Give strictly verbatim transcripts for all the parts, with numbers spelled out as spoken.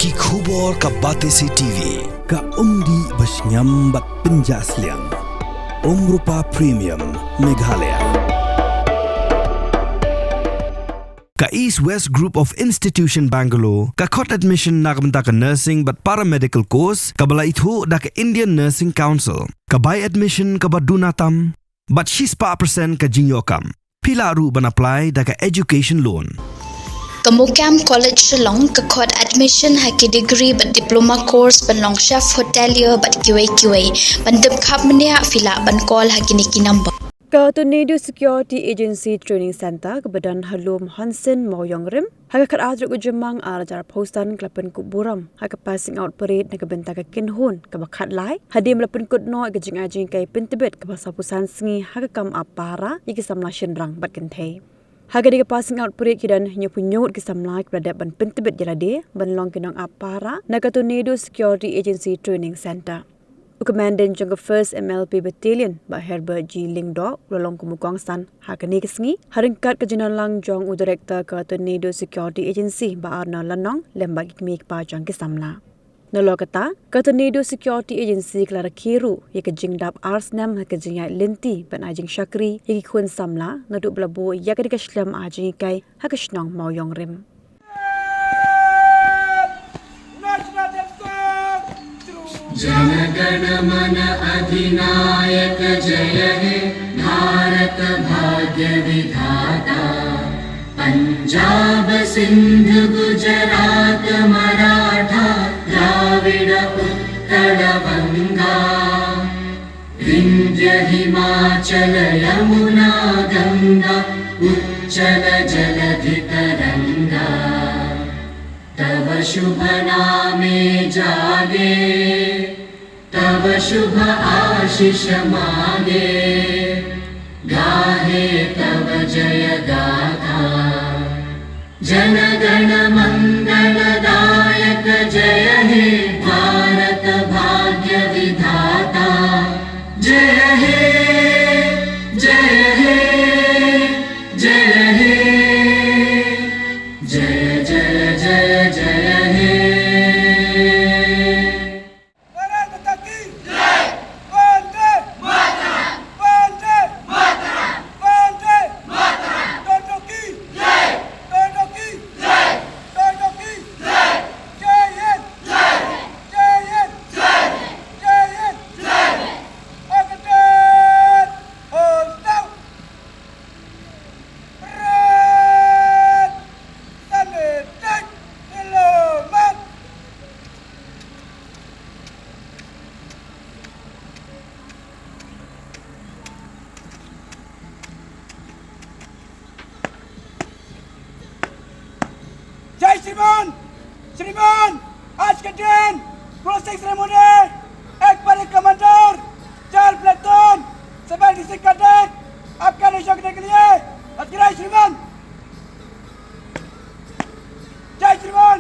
Ki khubor ka Batesi T V, ka umdih ba shngiam bad pynjah sliang. Umrupa Premium, Meghalaya. Ka East West Group of Institution Bangalore, ka khot admission na ka bynta ka nursing bad paramedical course, kaba la ithuh da ka Indian Nursing Council, ka bai admission kaba duna tam, bad shispah percent ka jingïoh kam. Phi lah ruh ban apply da ka education loan. Ka MOKAM College Shillong ka khot admission ha ki degree bad diploma course ban long chef hotelier bad kiwei kiwei. Ban tip khapbniah phi lah ban call ha kine ki number. Ka Tornado Security Agency Training Centre kaba don ha Lum Hansen, Mawïong Rim, ha ka khatar tarik u Jymmang arhajar arphew san ka la pynkup burom ha ka passing out parade na ka bynta ka kynhun kaba khatlai, hadien ba la pynkut noh ïa ka jingai jinghikai pyntbit kaba sawphew san sngi ha ka kam ap para ïa ki samla shynrang bad kynthei. Ha kane ka passing out parade ki don hynñiewphew hynñiew ki samla kiba la dep ban pyntbit ïa lade ban long ki nong ap para na ka Tornado Security Agency Training Centre. U Commandant jong ka First M L P Battalion, Bah Herbert G Lyngdoh, u la long kum u kongsan ha kane ka sngi ha ryngkat ka jingdon lang jong u Director ka Tornado Security Agency, Bah Arnold Lanong, lem bad ki kmie ki kpa jong ki samla. Nalor kata, ka Tornado Security Agency ka la rakhe ruh ïa ka jingdap ar snem ha ka jingïaid lynti ban ai jingshakri ïa ki khun samla naduh ba la buh ïa kane ka shlem ai jinghikai ha ka shnong Mawïong Rim. जन गण मन अधिनायक जय हे भारत भाग्य विधाता। पंजाब सिंध गुजरात मराठा द्राविड़ उत्कल बंगा। विंध्य हिमाचल यमुना गंगा उच्चल जलधि तरंगा। तव शुभ नामे जागे, तव शुभ आशीष मागे, गाहे तव जय गाथा। जन गण मंगल दायक जय हे भारत भाग्य विधाता। जय हे, जय हे, जय हे, जय जय जय जय हे। भारत माता की जय। वंदे मातरम। वंदे मातरम। वंदे मातरम। टोटो की जय। टोटो की जय। टोटो की जय। जय हिंद। जय। जय हिंद। जय। जय हिंद। जय। अकबर होता। Pret! Tane tek! Hello, man! जय श्रीमान, श्रीमान, आज के दिन प्रोसेस रेमोने एक बार कमांडर, चार प्लेटून, सेवन डिस्ट्रिक्ट कैडेट, आपका निरीक्षण करने के लिए, हथियार श्रीमान। जय श्रीमान।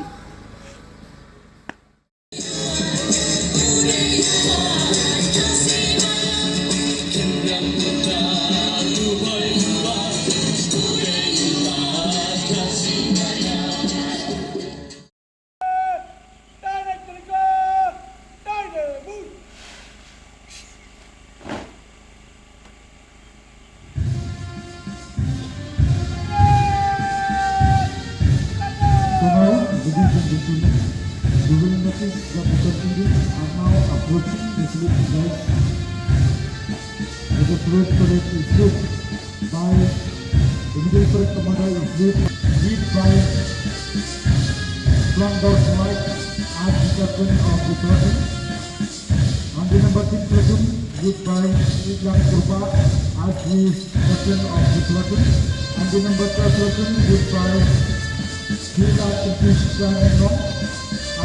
So now, ladies and gentlemen, the well-noted Representatives are now approaching the salute flight. With the parade, parade is led by the Middle Parade Commander is led, led by Flank Dor Smite as the captain of the platoon. And the number three platoon led by Itlang Purba as the captain of the platoon. And the number twelve platoon led by Sila Intisha Nong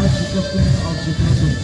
as the captain of the platoon.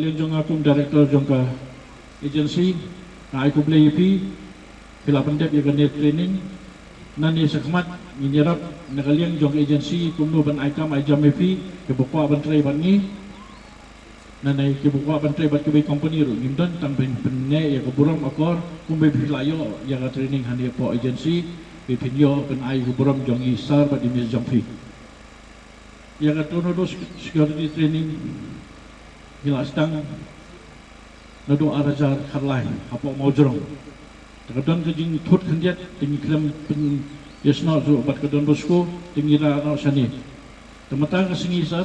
Jong nga kum director jong ka agency, nga ai khublei ïa phi, phi la pyndep ïa kane training. Nangne shakhmat ngin ïarap na ka liang jong ka agency kumno ban ai kam ai jam ïa phi, kiba kwah ban trei bad ngi. Nangne kiba kwah ban trei bad kiwei company ruh ngim don, tang ban pyneh ïa ka burom akor kumba phi la ïoh ïa ka training hangne hapoh agency, phin ïoh ban ai ka burom jong i sir bad i miss jong phi. Ïa ka Tornado Security Training ngi la sdang naduh ar hajar khatlai hapoh Mawjrong. Te ka don ka jingthut khyndiat te ngi khlem pynïasnoh ruh bad ka Don Bosco te ngi rah noh shane. Te mynta ka sngi sir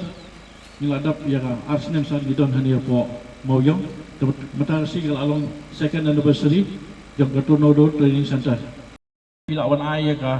ngi la dap ïa ka ar snem sir ngi don hangne hapoh Mawiong. Te mynta ka sngi ka la long second anniversary jong ka Tornado Training Center. Phi la wan ai ïa ka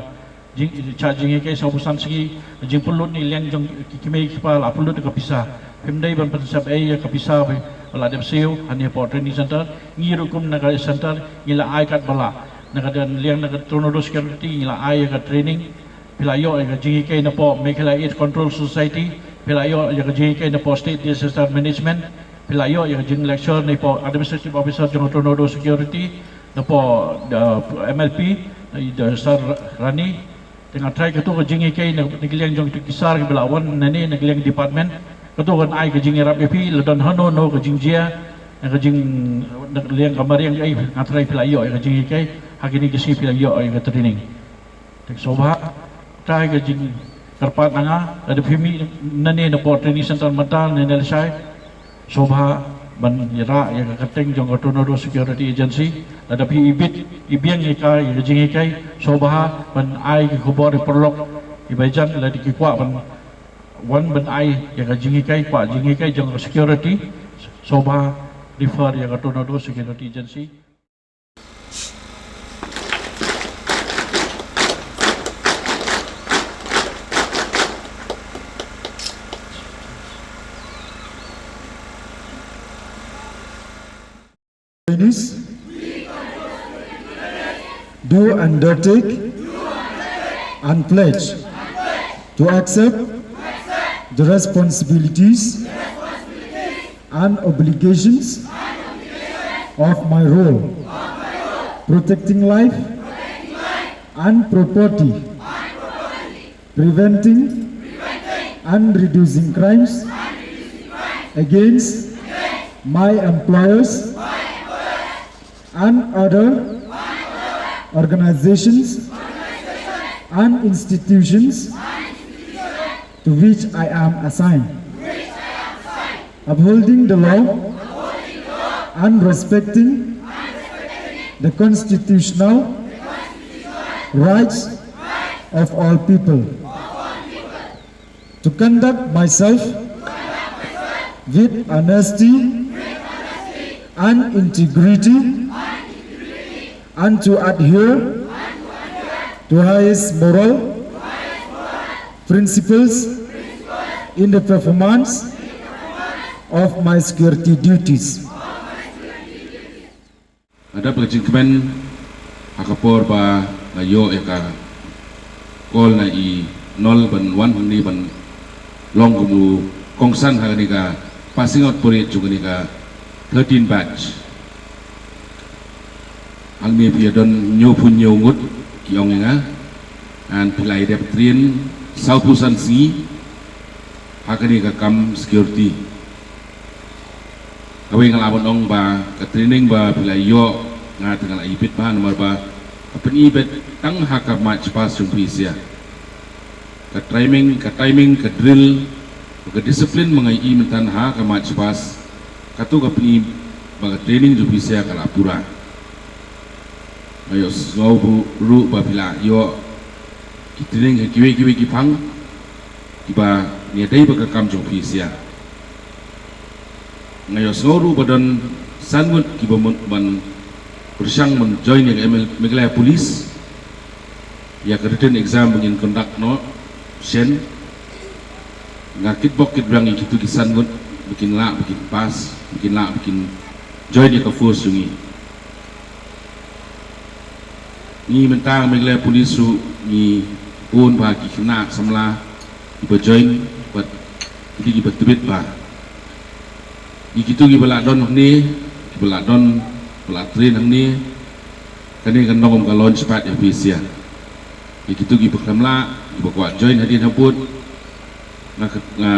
jing, cha jinghikai sawphew san sngi, jingpynlut na liang jong ki kmie ki kpa la pynlut ïa ka pisa. Phim dei ban pynsep ei ïa ka pisa ba la dep siew hangne hapoh training center. Ngi ruh kum na ka center ngi la ai katba lah. Na ka liang na ka Tornado Security ngi la ai ïa ka training. Phi la ïoh ïa ka jinghikai napoh Meghalaya AIDS Control Society. Phi la ïoh ïa ka jinghikai napoh State Disaster Management. Phi la ïoh ïa ka jinglecture napoh Administrative Officer jong Tornado Security. Napoh da M L P da Sir Rani. Te nga trai kato ka jinghikai na, na ka liang jong kito ki sir kiba la wan nangne na ka liang department. Kato kan ai ka jingïarap ïa phi, la don hano hano ka jingjia na ka jing, na ka liang ka mariang, ai nga trai phi la ïoh ïa ka jinghikai. Ha kine ki sngi phi la ïoh ïa ka training. Te sngewbha, trai ka jingkyrpad na nga, lada phi mih nangne napoh training center mynta nangne lashai. Sngewbha ban ïarap ïa ka kyrteng jong ka Tornado Security Agency. Lada phi ibit ibiang ïa ka, ïa ka jinghikai, sngewbha ban ai ka khubor ïa paralok iba jan lada ki kwah ban wan ban ai ïa ka jinghikai, kwah jinghikai jong ka security. Sngewbha refer ïa ka Tornado Security Agency. Finish. Do undertake and pledge to accept the responsibilities and obligations of my role, protecting life and property, preventing and reducing crimes against my employers and other organizations and institutions to which I am assigned. Upholding the law and respecting the constitutional rights of all people. To conduct myself with honesty and integrity, and to adhere to highest moral principles in the performance of my security duties. Nga dap ka jingkmen ha ka por ba nga ïoh ïa ka call na i Nol ban wan hangne ban long kum u kongsan ha kane ka passing out parade jong kane ka thirteen batch. Hangne phi ïa don hynñiewphew hynñiew ngut ki ong ïa nga. Ngan phi la ïa dep train sawphew san sngi ha kane ka kam security. Kawei nga lah ban ong ba ka training ba phi la ïoh, nga te nga la ibit bha namar ba ka pyni beit tang ha ka march past jong phi sha. Ka timing, ka timing, ka drill, ka discipline ma nga ïohi mynta ha ka march past, kato ka pyni ba ka training jong phi sha ka la pura. Nga ïohsngew ruh ba phi la ïoh ki training ha kiwei kiwei ki phang kiba ïadei bad ka kam jong phi sha. Nga ïohsngew ruh ba don san ngut kiba mut ban pyrshang ban join ïa ka M L, Meghalaya Police ïa ka written exam ba ngin conduct noh shen. Nga kitbok kitbiang ïa kito ki san ngut ba kin lah ba kin pass, ba kin lah ba kin join ïa ka force jong ngi. Ngi mynta Meghalaya Police ruh ngi bun bha ki khynnah samla kiba join bad kito kiba tbit bha. Ïa kito kiba la don hangne, kiba la don, ba la train hangne, kane kan long kum ka launchpad ïa phi sha. Ïa kito kiba khlem lah, kiba kwah join hadien habud, nga, nga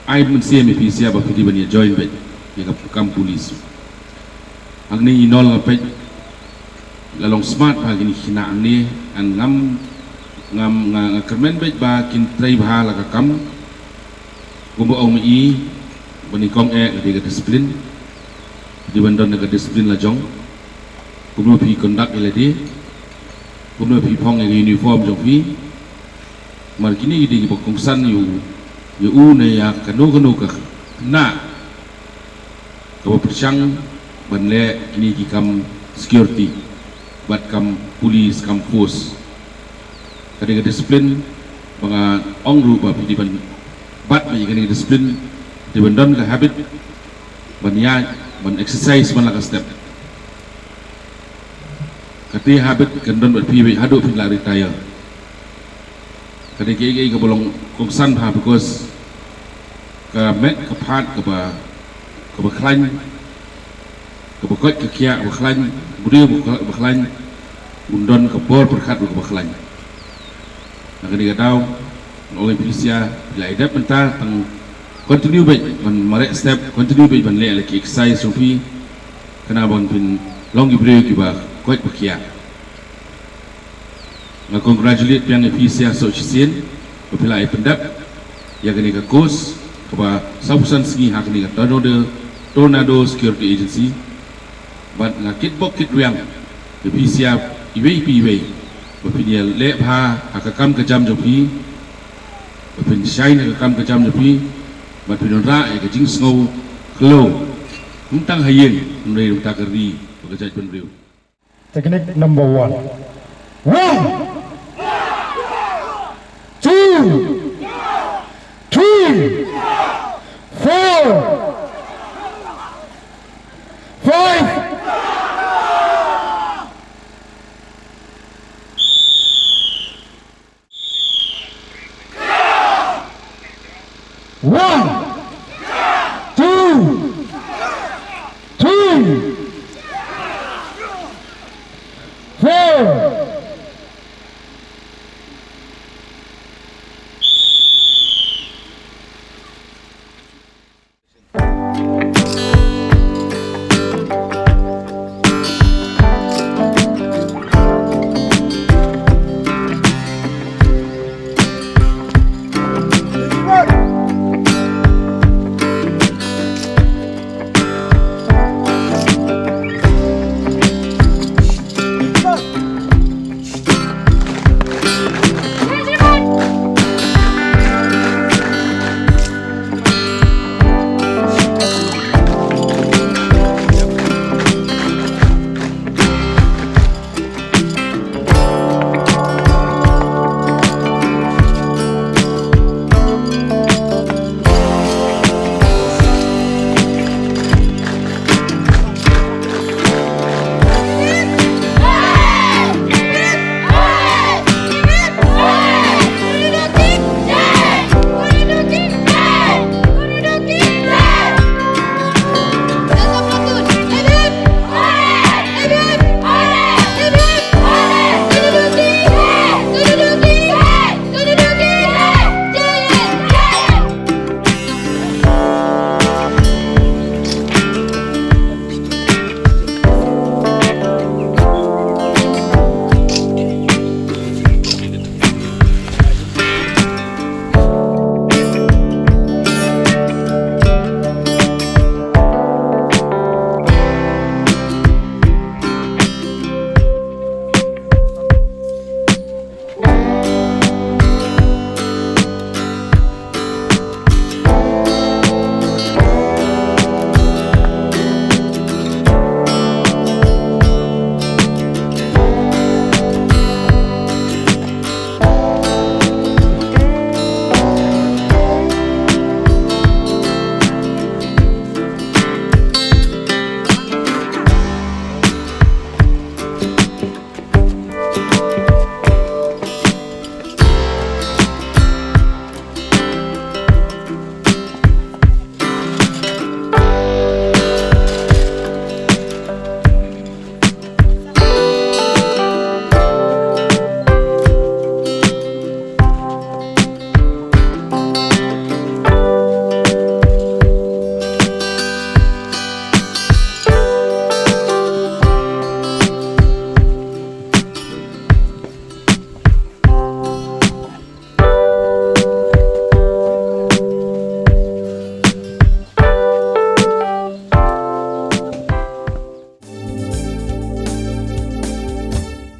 ai mynsiem ïa phi sha ba phi dei ban ïa join beit ïa ka kam police. Hangne i Nol nga peit la long smart bha kine ki khynnah hangne, and ngam, ngam, nga, nga kyrmen beit ba kin trei bha la ka kam. Kumba ong ma i, ba nyngkong eh ka dei ka discipline. Dei ban don ka discipline la jong. Kumno phi conduct ïa lade, kumno phi phong ïa ka uniform jong phi. Mar kine ki dei kiba kongsan ïa u, ïa u ne ïa kano kano ka khynnah kaba pyrshang ban leh kine ki kam security bad kam police, kam force. Ka dei ka discipline ba nga ong ruh ba phi dei ban bat beit ïa kane ka discipline, dei ban don ka habit ban ïaid, ban exercise man la ka step. Kata habit kan don bad phi beit haduh phin lah retire. Ka dei kaei kaei kaba long kongsan bha, because ka met ka phad kaba, kaba khlaiñ, kaba koit ka khiah kaba khlaiñ, briew kaba khlaiñ, un don ka bor pyrkhat ruh kaba khlaiñ. Na kane ka daw nga ong ïa phi sha, phi la ïa dep mynta, tang continue beit ban mareh step, continue beit ban leh la ki exercise jong phi, khnang ban phin long ki briew kiba koit ba khiah. Nga congratulate biang ïa phi sha soh shisien ba phi la ïa pyndep ïa kane ka course kaba sawphew san sngi ha kane ka Tornado, Tornado Security Agency. Bad nga kitbok kitrwiang ïa phi sha iwei pa iwei ba phin ïa leh bha ha ka kam ka jam jong phi, ba phin shine ha ka kam ka jam jong phi, bad phin wanrah ïa ka jingsngew khlaw, ym tang ha ïing hynrei na ka bynta ka ri bad ka jaitbynriew. Technique number one. One, two, three, four.